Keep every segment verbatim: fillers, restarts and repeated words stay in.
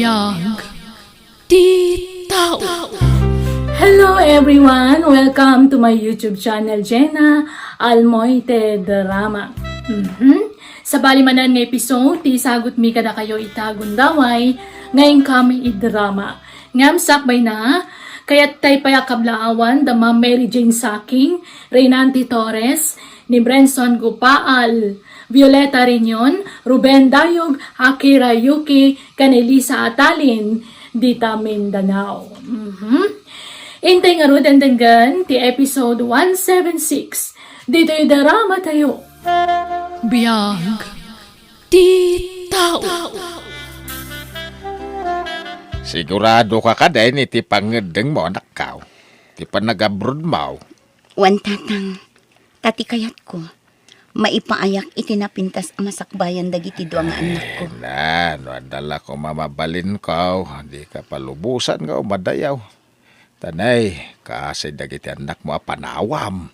Biag ti tao. Hello everyone! Welcome to my YouTube channel, Jenna Almoite Drama. Mhm. Sabali manen nga episode ti isagutmi kadakayo ita gundaway nga Inkami Drama. Ngem sakbayna, kayat tay pay a kablaawan da Ma'am Mary Jane Saking, Reynante Torres, ni Brenson Gupaal, Violeta Reunion, Ruben Dayog, Akira Yuki, ken Elisa Atalin, dita Mindanao. Mhm. Intay ngaruden denggen ti episode one seven six ditoy drama tayo. Biag ti tao. Sigurado ka kadi iti pangngeddengmo, anakko? Ti panagabrodmo? Wen, Tatang, ta ti kayatko, maipaayak iti napintas a masakbayan dagiti dua nga annakko. Ay, na, no adda la koma mabalinko, dika palubosan nga umadayaw. Tanay, kaasi dagiti annakmo a panawam.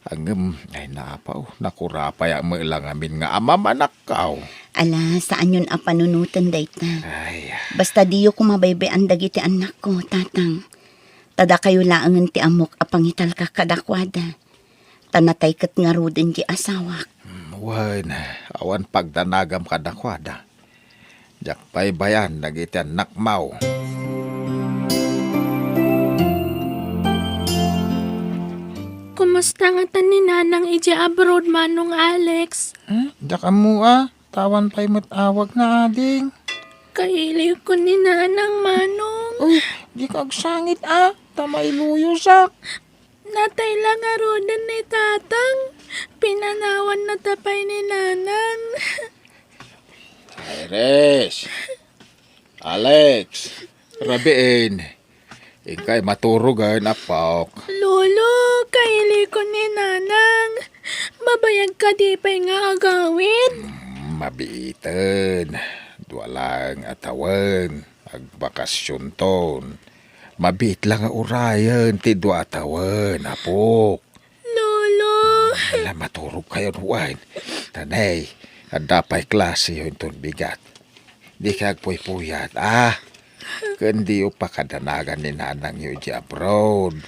Ngem, ay, naapaw, nakurapay met la ngamin nga amam, anakko. Ala, saanyon a panunoten dayta. Ay. Basta diyo koma baybay-an dagiti annakko, Tatang. Ta dakayo laengen ti ammok a pangitalka kadakuada. Ta natay ket ngaruden ti asawak. Hmm, wen, awan pagdanagam kadakuada. Diak baybay-an dagiti annakmo. Kumusta ngata ni Nanang idiay abroad, Manong Alex? Hmm? Diak ammo a, ta awan pay met awagna, ading. Kailiwko ni Nanang, Manong. Oh, dika agsangit a, ta mailuyosak. Natay la ngaruden ni Tatang. Pinanawanna ta pay ni Nanang. Iris! Alex! Rabiin! Inkay maturogen, apok. Lolo, kailiwko ni Nanang. Mabayag kadi pay nga agawid? Mm, mabiiten. Dua laeng a tawen. Agbakasionton. Mabiit la nga urayen ti dua a tawen, apok. Lolo! Ala, maturogkayon wen. Tanay, adda pay klasiyo inton bigat. Dika agpuypuyat, a? Ken diyo pakadanagan ni nanangyo idiay abroad.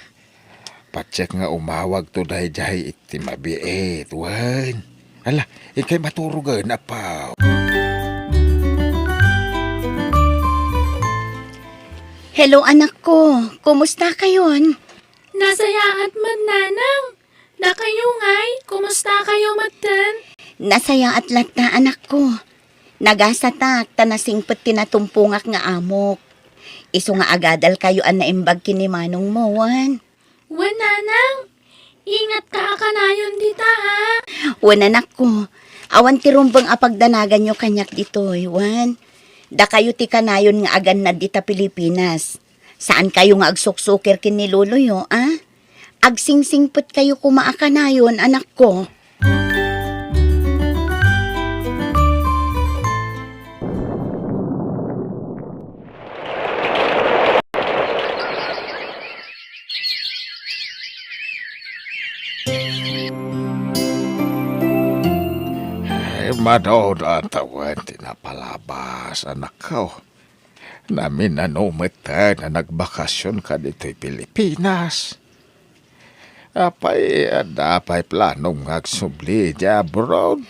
Patiek nga umawagto daydiay iti mabiit, wen. Ala, inkay maturogen, apok. Hello, anakko. Kumusta kayon? Nasayaat met, Nanang. Dakayo ngay, kumusta kayo metten? Nasayaat latta, anakko. Nagasatak ta nasingpet ti natumpongak nga amok. Isu nga agadalkayo a naimbag ken ni manongmo, wen? Wen, Nanang. Ingatka a kanayon dita, ha? Wen, anakko. Awan ti rumbeng a pagdanaganyo kaniak ditoy, wen? Dakayo ti kanayon nga agannad dita Pilipinas. Saankayo nga agsuksukir ken ni loloyo, a? Agsingsingpetkayo koma a kanayon, anakko. Ay, mano a tawen ti napalabas, anakko. Naminano metten a nagbakasionka ditoy Pilipinas. Apay, adda pay planom nga agsubli idiay abroad?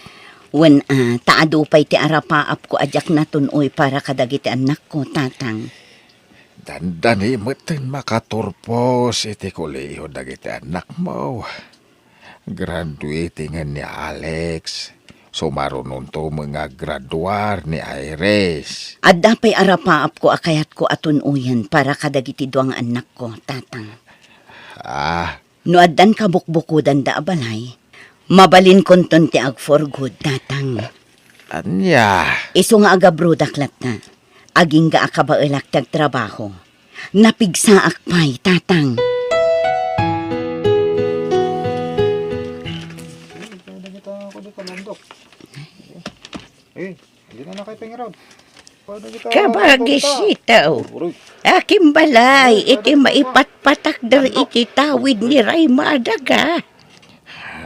Wen, a, ta adu pay ti arapaapko a diak natun-oy para kadagiti annakko, Tatang. Dandani metten makaturpos iti kolehiyo dagiti annakmo. Graduating ni Alex. Sumarunonto met nga aggraduar ni Iris. Adda pay arapaapko a kayatko a tun-oyen para kadagiti dua nga annakko, Tatang. Ah. No addan kabukbukodanda a balay, mabalinkonton ti ag-for good, Tatang. Ania? Isu nga agabrodak latta. Agingga a kabaelak ti agtrabaho. Napigsaak pay, Tatang. Eh, hindi na na kayo pangiraw. Kabagis itaw. Akin balay, iti maipatpatak der iti tawid ni Ray Madaga.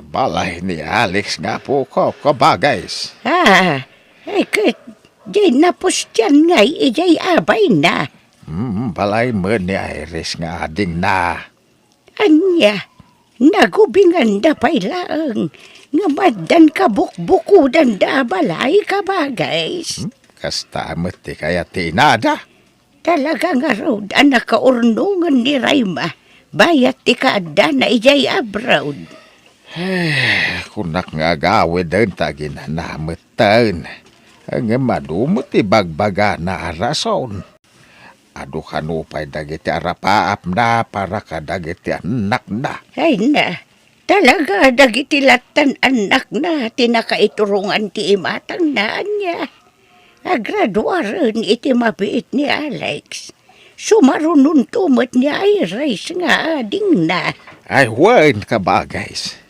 Balay ni Alex nga po ko, kabagis. Ah, ay, ket Di napustian ngay idiay abayna. Hmm, balay met ni Iris nga adingna. Ania, nagubinganda pay laeng nga maddan kabukbukodanda a balay, kabagays? Hmm, kasta met ti kayat ti inada. Talaga ngarud a nakaurnongen ni Raima bayat ti kaaddana idiay abroad. Eh, kunak nga agawiden ta aginana metten. Ngem adu met ti bagbagana a rason. Adu kano pay dagiti arapaapna para kadagiti annakna. Ay na, talaga dagiti lattan annakna ti nakaiturongan ti imatangna, ania? Agraduaren iti mabiit ni Alex. Sumarunonto met ni Iris nga adingna. Ay wen, kabagays.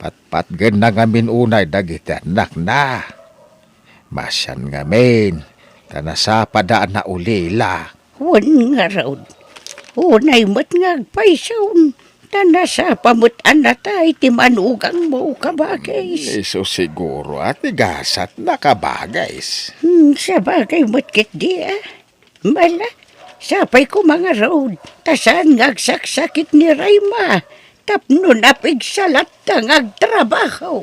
Patpatgenna ngamin unay dagiti annakna. Masian ngamin, ta nasapada a naulila. Wen ngarud, unay met nga agpayson, ta nasapa met a natay ti manugangmo, kabagays. Isu siguro a ti gasatna, kabagays. Hmm, sabagay met ketdi, a. Mala, sapay koma ngarud, ta saan nga agsaksakit ni Raima tapno napigsa latta nga agtrabaho.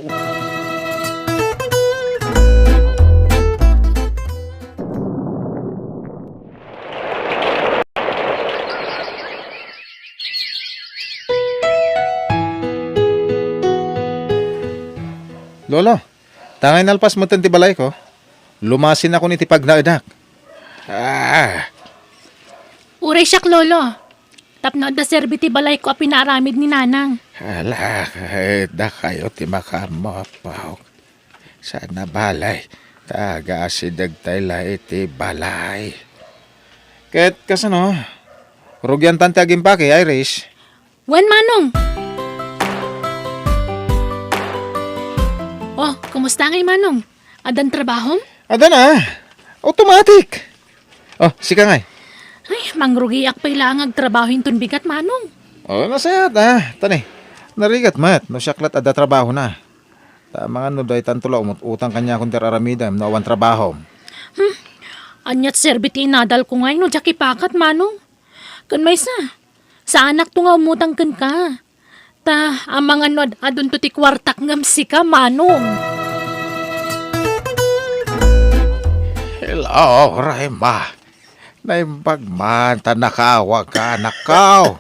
Lolo, tangay nalpas metten ti balayko. Lumasinakon iti pagnaedak. Ah. Uray siak, Lolo. Tapno adda serbi ti balayko a pinaaramid ni Nanang. Ala, ket dakayo ti makaammo, Apo. Saan a balay, ta agaasidegtay la iti balay. Ket kasano? Rugiantan ti agimpake, Iris. Wen, Manong. Oh, kumusta ngay, Manong? Addan trabahom? Adda na. Automatic. Oh, sika ngay? Ay, mangrugiak pay laeng agtrabaho inton bigat, Manong. Oh, nasayaat, a. Tani, narigat met no siak lat adda trabahona. Ta amangan no daytanto la umut-utang kaniakon ti ar-aramidem no awan trabahom. Hmm. Aniat serbi ti inadalko ngay no diak ipakat, Manong? Ken maysa, saanakto nga umutang kenka. Ta amangan no ad-adunto ti kuartak ngem sika, Manong. Hello, Rema. Naimbag man ta nakaawagka, anakko.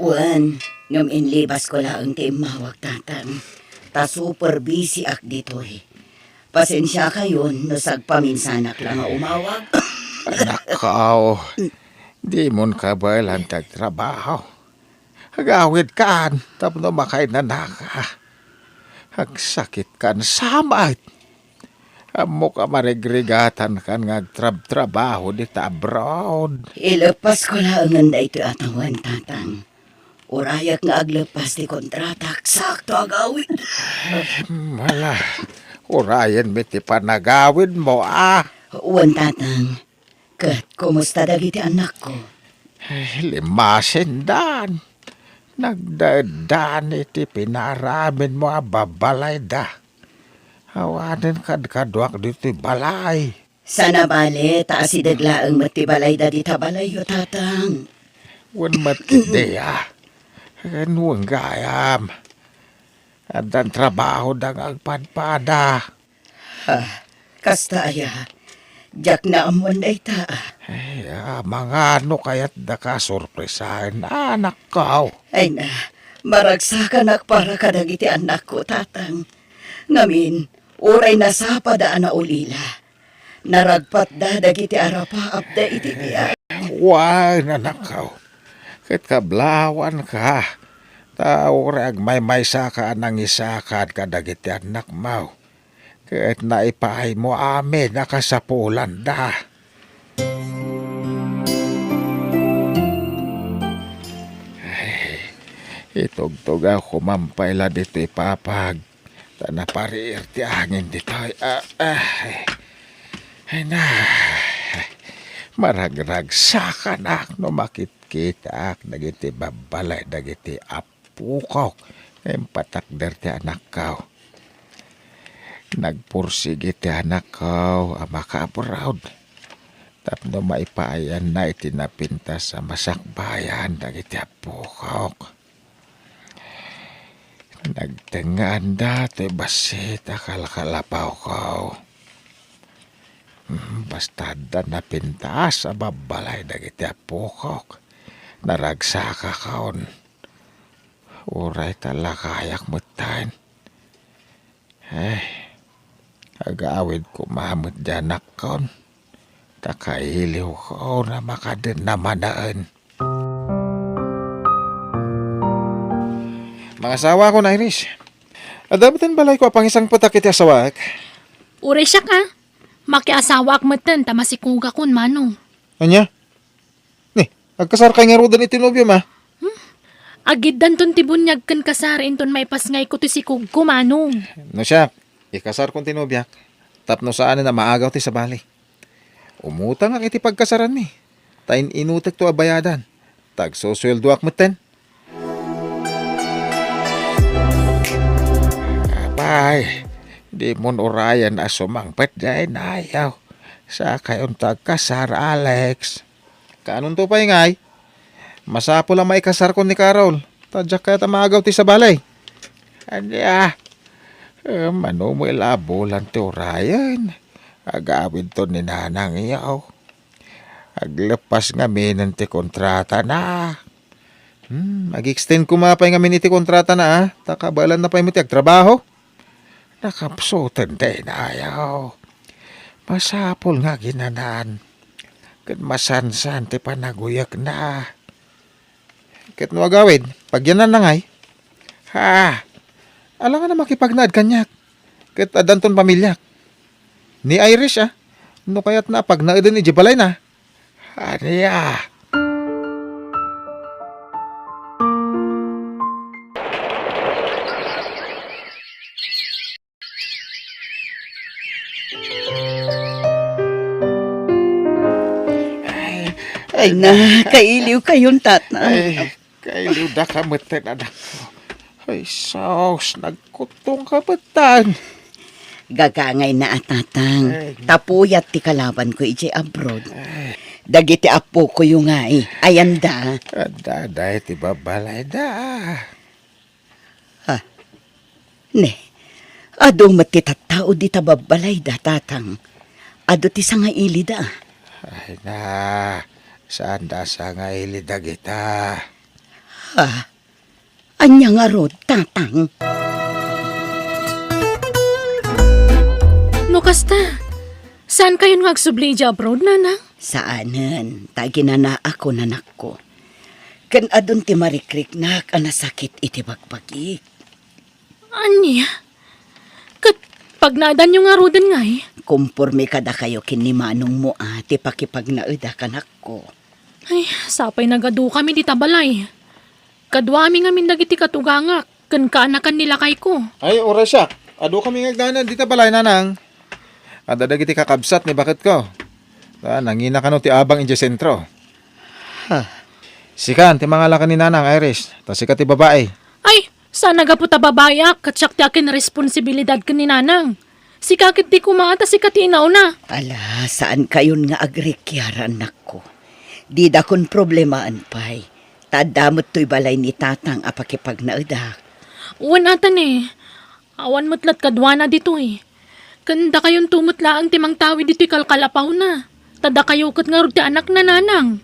Wen, ngem inlibasko laeng ti immawag, Tatang. Ta super busy ak ditoy. Pasensiakayon no sagpaminsanak la nga umawag. Anakko, dimon kabaelan ti agtrabaho. Agawidkan tapno makainanaka. Agsakitkan sa met. Ammok a marigrigatankan nga agtrabtrabaho dita abroad. Ileppasko laengen daytoy a tawen, Tatang. Urayak nga agleppas ti kontratak, sakto agawid. Mala, urayenmi ti panagawidmo, a. Wen, Tatang. Ket kumusta dagiti annakko? Ay, limmasindan. Nagdaeddan iti pinaaramidmo a babalayda. Awanen kadkaduak ditoy balay. Saan a bale, ta asideg laeng met ti balayda dita balayyo, Tatang. Wen met ketdi, a. Ken wen gayam. Addan trabahoda nga agpadpada. Ah, kasta aya? Diak naammoan dayta, a. Ay, a, mangano kayatdaka a sorpresaen, anakko? Ay na, maragsakanak para kadagiti annakko, Tatang. Ngamin, uray nasapada a naulila, naragpatda dagiti arapaapda iti biag. Wen, anakko. Ket kablawanka, ta uray agmaymaysaka a nangisakad kadagiti annakmo. Ket naipaaymo amin a kasapulanda. Ay, itugtugawko man pay la ditoy papag, ta napariir ti angin ditoy. Ah, ah, ay. Ay na, maragragsakanak no makitkitaak dagiti babbalay dagiti ap- pukok nga impatakder ti anakko. Nagpursigi ti anakko a maka-abroad tapno maipaayanna iti napintas a masakbayan dagiti appokok. Nagtengngaanda toy bassit a kalkalapawko. Hmm, basta adda napintas a babbalay dagiti appokok, naragsakakon. Uray ta lakayak metten. Ay, agawid koma met di anakkon. Ta kailiwko a makadenna manaen. Mangasawakon, Iris. Adda metten balayko a pangisangpetak iti asawaek. Uray siak, a. Makiasawaak metten ta masikugakon, Manong. Ania? Ni, agkasarkay ngaruden iti nobiom, a? Hmm? Agiddanton ti buniag ken kasar inton maipasngayko ti sikugko, Manong. No siak, ikasarkon ti nobiak tapno saanen a maagaw ti sabali. Umutangak iti pagkasaranmi, ta in-inutekto a bayadan, ta agsusueldoak metten. Apay, dimon urayen a sumangpet diay, nayaw. Sakayonto agkasar, Alex. Kaanonto pay ngay? Masapul a maikasarkon ni Carol, ta diak kayat a maagaw ti sabali. Ania? Eh, mano met la a bulan ti urayen, agawidton ni nanangyo. Agleppas ngaminen ti kontratana. Hmm, ag-extend koma pay ngamin iti kontratana, a, ta kabaelanna pay met ti agtrabaho. Nakapsuten ti inayaw. Masapul nga aginanaan ket masansan ti panaguyegna. Ket no agawid, pagyananna ngay? Ha? Alangan a makipagnaed kaniak. Ket addanton pamiliak. Ni Iris, a, no kayatna a pagnaeden idiay balayna. Ania? Ay, ay, na, kailiwkayon, Tatang. Ay, kailiwdaka metten, anakko. Ay, sus, nagkutongka metten. Gagangayna a, Tatang. Ay. Ta puyat ti kalabanko idiay abroad. Ay. Dagiti appokoyo ngay, ayanda. Adda, adda iti babbalayda. Ha? Ne, adu met ti tattao dita babbalayda, Tatang. Adu ti sangailida. Ay na, saanda a sangaili dagita. Ha? Ania ngarud, Tatang? No kasta, saankayon nga agsubli idiay abroad, Nanang? Saanen, ta aginanaakon, anakko. Ken adun ti marikriknak a nasakit iti bagbagik. Ania? Ket pagnaedanyo ngaruden ngay? Komporme kadakayo ken ni manongmo a ti pakipagnaedak, anakko. Ay, sapay nagadukami dita balay. Kaduami ngamin dagiti katugangak ken kaanakan ni lakayko. Ay, uray siak. Adukami nga agnaed dita balay, Nanang. Adda dagiti kakabsat ni baketko. Ta nangina kano ti abang idiay sentro. Ha. Sika ti mangala ken ni Nanang, Iris, ta sika ti babai. Ay, saan a gapu ta babaiak, ket siak ti akin responsibilidad ken ni Nanang. Sika ket ti kumaa, ta sika ti inauna. Ala, saankayon nga agrikiar, annakko. Didakon problemaen pay. Ta adda met toy balay ni Tatang a pakipagnaedak. Wen, ata ne. Awan met lat kaduana ditoy. Ken dakayonto met laeng ti mangtawid ditoy kalkalapawna. Ta dakayo ket ngarud ti anakna, Nanang.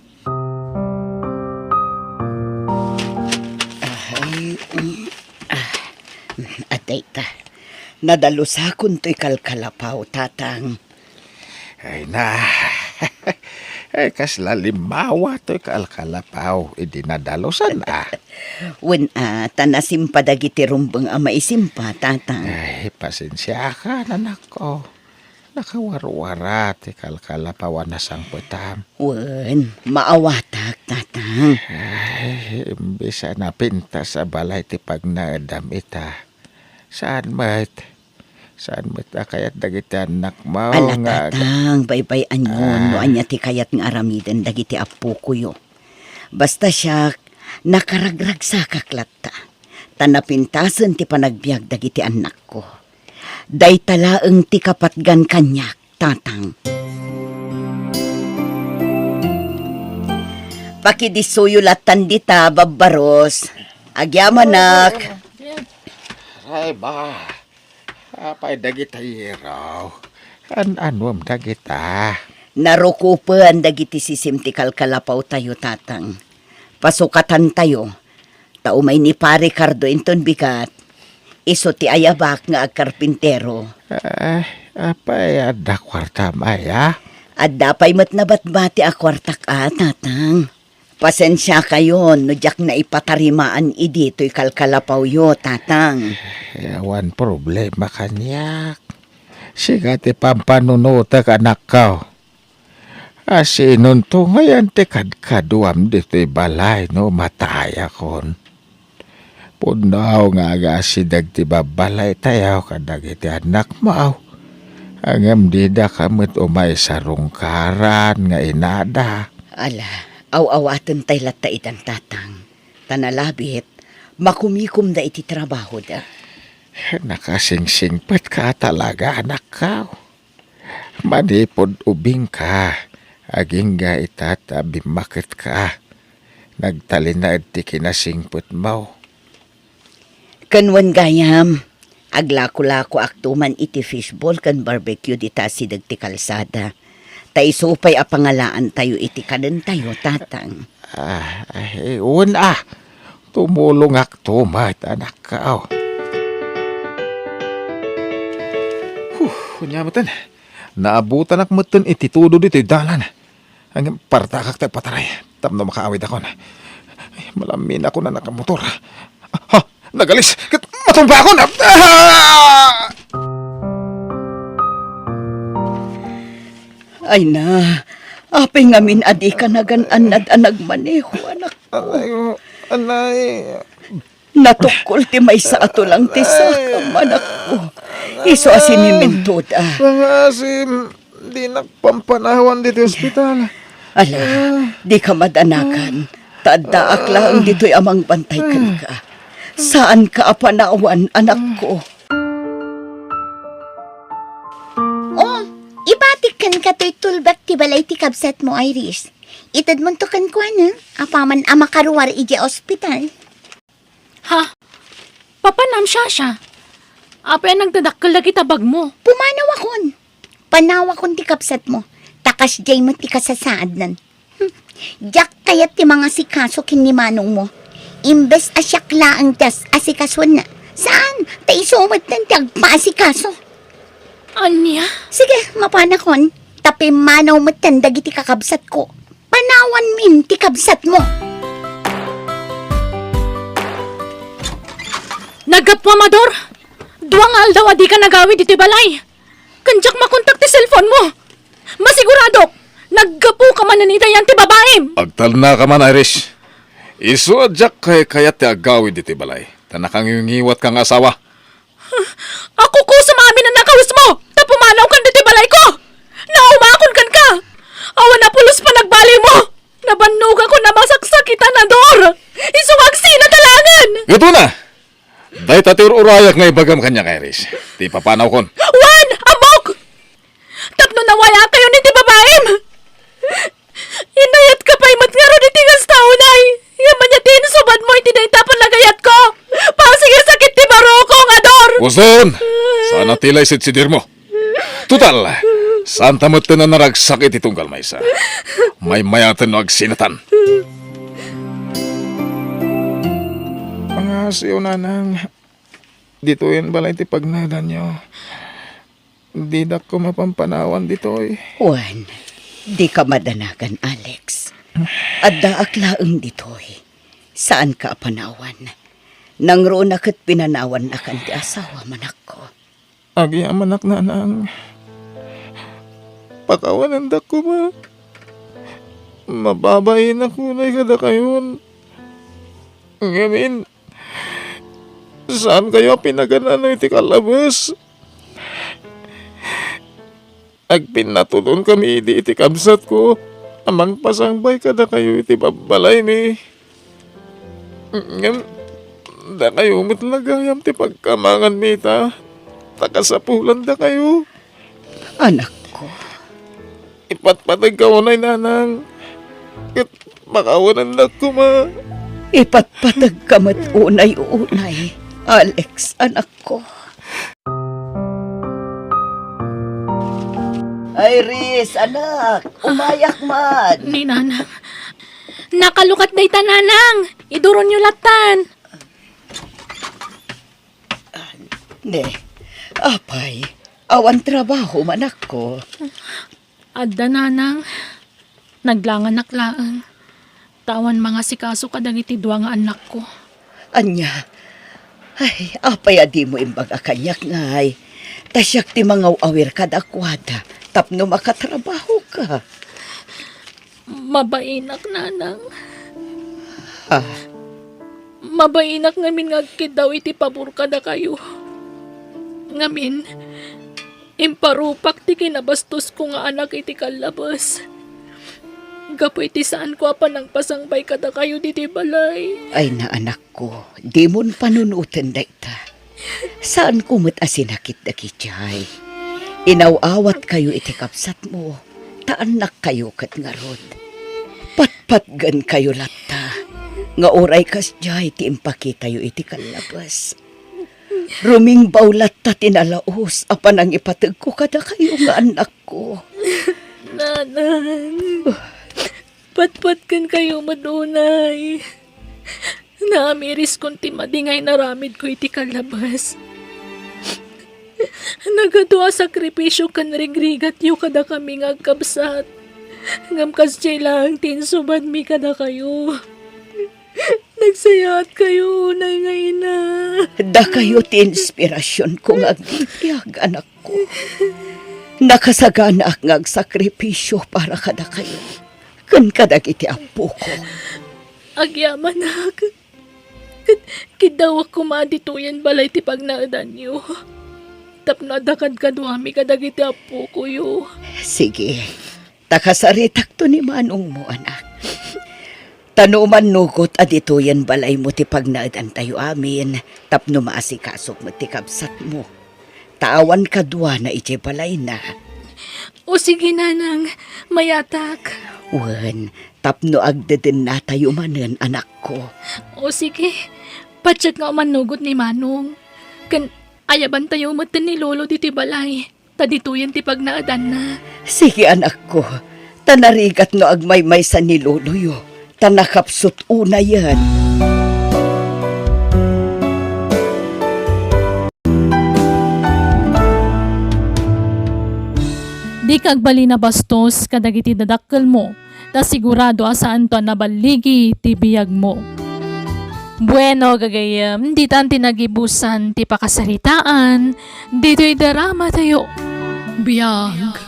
Ay, mm, ah, adda ita. Nadalusakon toy kalkalapaw, Tatang. Ay na. Ay, kasla limawa toy kalkalapaw idi nadalusan, a. Wen, a, ta nasimpa dagiti rumbeng a maisimpa, Tatang. Ay, pasensiaka, anakko. Nakawarwara ti kalkalapaw a nasangpetam. Wen, maawatak, Tatang. Ay, imbes a napintas a balay ti pagnaedam ita, saan met? Saan met a kayat dagiti annakmo nga ag- Tatang, baybay-anyon no ania ti kayat nga aramiden dagiti appokoyo. Basta siak, nakaragragsakak latta. Ta napintasen ti panagbiag dagiti annakko. Dayta laeng ti kapatgan kaniak, Tatang. Pakidissoyo lattan dita, Babbaros. Agyamanak. Ay, ba. Apay dagita, Iraw? An-anuem dagita? Narukupen dagiti sisim ti kalkalapawtayo, Tatang. Pasukatantayo. Ta umay ni Pare Cardo inton bigat, isu ti ayabak nga agkarpintero. Ah, apay, adda kuartam aya? Adda pay met nabatbati a kuartak a, Tatang. Pasensiakayon no diak naipatarimaan idi toy kalkalapawyo, Tatang. Awan problema kaniak. Sika ti pampanunotek, anakko. Asinonto ngayen ti kadkaduam ditoy balay no matayakon? Pudno nga agasideg ti babbalaytayo kadagiti annakmo, ngem didaka met umay sarungkaran nga inada. Ala, aw-awatentay latta itan, Tatang. Ta nalabit, makumikomda iti trabahoda. Nakasingsingpetka talaga, anakko. Manipud ubingka, agingga ita ta bimmaketka. Nagtalinaed ti kinasingpetmo. Ken wen gayam, aglakolakoakto man iti fishball ken barbecue dita asideg ti kalsada. Ta isu pay a pangalaantayo iti kanentayo, Tatang. Ah, ay, wen a. Tumulongakto met, anakko. Huh, ania metten. Naabutanak metten iti tudo ditoy dalan. Ngem partakak ti agpataray tapno makaawidakon. Ay, malaminakon a nakamotor. Ha? Nagalis! Ket matumbakon! Ah! Ay na, apay ngamin a dika nagan-annad a nagmaneho, anak? Anay, anay. Natukkol ti maysa a tulang ti sakam, anakko. Isu a sinimintoda. Pangasim, dinak pampanawan ditoy ospital. Ala, dika madanagan. Ta addaak laeng ditoy a mangbantay kenka. Saanka a panawan, anakko. Oh, ibatik kenka toy tulbek ti balay ti kabsatmo, Iris. Itedmonto kenkuana, apaman a makaruar idiay ospital. Ha? Papanam, Shasha? Apay a nagdadakkel dagita bagmo? Pumanawakon. Panawakon ti kabsatmo. Ta kasdiay met ti kasasaadnan. Hmm. Diak kayat ti mangasikaso ken ni manongmo. Imbes a siak laeng ti as-, asikasuenna. Saan? Ta isu metten ti agpaasikaso. Ania? Sige, mapanakon. Ta pimmanaw metten dagiti kakabsatko. Panawanmin ti kabsatmo. Naggapuam, Ador! Dua nga aldaw a dika nagawid iti balay. Ken diak makontak ti cellphone mo. Masiguradok, naggapuka manen iti ayan ti babaim. Agtalnaka man, Iris. Isu a diak kaykayat ti agawid iti balay, ta nakangiwngiwatka nga asawa. Akukusom amin a nakawesmo, ta pumanawkan ditoy balayko. Naumakon kenka. Awan a pulos panagbaliwmo. Nabannogakon a masaksakitan, Ador. Isu nga agsinata laengen. Gapu na! Dayta ti ur-urayak nga ibagam kaniak, Iris. Ti papanawkon. Wen, ammok! Tapno nawayakayon iti babaim! Inayatka pay met ngarud iti kasta unay. Ngem ania ti insubadmo iti dayta a panagayatko? Pasensiaak iti barukong, Ador! Uston! Saan a ti la isidsidirmo. Total, saanta metten a naragsak iti tunggal maysa. Maymayaten no agsinatan. Pangaasiw, nanang. Ditoyen balay ti pagnaedanyo. Didak koma pampanawan ditoy. Wen, dika madanagan, Alex. Addaak laeng ditoy. Saanka a panawan. Nangruna ket pinanawannakan ti asawam, anakko. Agyamanak, nanang. Pakawanendak koma. Mababainak unay kadakayon. Ngamin, saankayo a pinagan-ano iti kallabes? Agpinnatudon kami idi iti kabsatko a mangpasangbay kadakayo iti babbalaymi. Ngem dakayo met la gayam ti pagkamanganmi ita. ta kasapulandakayo. Anakko. Ipatpategka unay, Nanang. Ket makawanennak koma. Ipatpategka met unay, unay, Alex, anakko. Iris, anak, umayak man. Ni Nanang. Nakalukat dayta, Nanang. Iduronyo lattan. Ne, apay, awan trabaho, anakko? Adda, Nanang. Naglanganak laeng. Ta awan mangasikaso kadagiti dua nga annakko. Ania? Ay, apay a dimo imbaga kaniak, ngay? Ta siak ti mangaw-awir kadakuada tapno makatrabahoka. Mabainak, Nanang. Ha? Mabainak ngamin nga agkiddaw iti pabor kadakayo. Ngamin, imparupak ti kinabastosko nga anak iti kallabes. Gapu iti saanko a panangpasangbay kadakayo ditoy balay. Ay, anakko, dimon panunoten dayta. Saanko met a sinakit dagiti ay. Inaw-awatkayo iti kabsatmo, ta annakkayo ket ngarud. Patpatgenkayo latta, nga uray kasdiay ti impakitayo iti kallabes. Rumingbaw latta ti nalaus a panangipategko kadakayo nga annakko. Nanang, patpatgenkayo met unay. Naamiriskon ti madi nga inaramidko iti kallabes. Nagadu a sakrifisio ken rigrigatyo kadakami nga agkabsat. Ngem kasdiay laeng ti insubadmi kadakayo. Nagsayaatkayo unay nga ina. Dakayo ti inspirasionko nga agbibiag, anakko. Nakasaganaak nga agsakripisio para kadakayo ken kadagiti appoko. Agyamanak. Ket kiddawak koma a ditoyen balay ti pagnaedanyo. Tapno adda kadkaduami kadagiti appokoyo. Sige. Ta kasaritakto ni manongmo, anak. Ta no umannugot a ditoyen balaymo ti pagnaedantayo amin, tapno maasikasok met ti kabsatmo. Ta awan kaduana idiay balayna. O sige, Nanang, mayatak. Wen, tapno agdedennatayo manen, anakko. O sige, patiek nga umannugot ni Manong. Ken ayabantayo metten ni Lolo ditoy balay. Ta ditoyen ti pagnaedanna. Sige, anakko, ta narigat no agmaymaysa ni loloyo, ta nakapsut unayen. Dika agbalin a bastos kadagiti dadakkelmo, ta sigurado a saanto a naballigi ti biagmo. Bueno, gagayyem, ditan ti nagibusan ti pakasaritaan ditoy dramatayo. Biag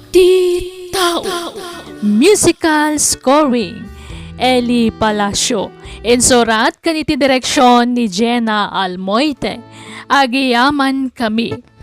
ti tao. Musical scoring, Eli Palacio. Insurat ken iti direksion ni Jenna Almoite. Agyamanak.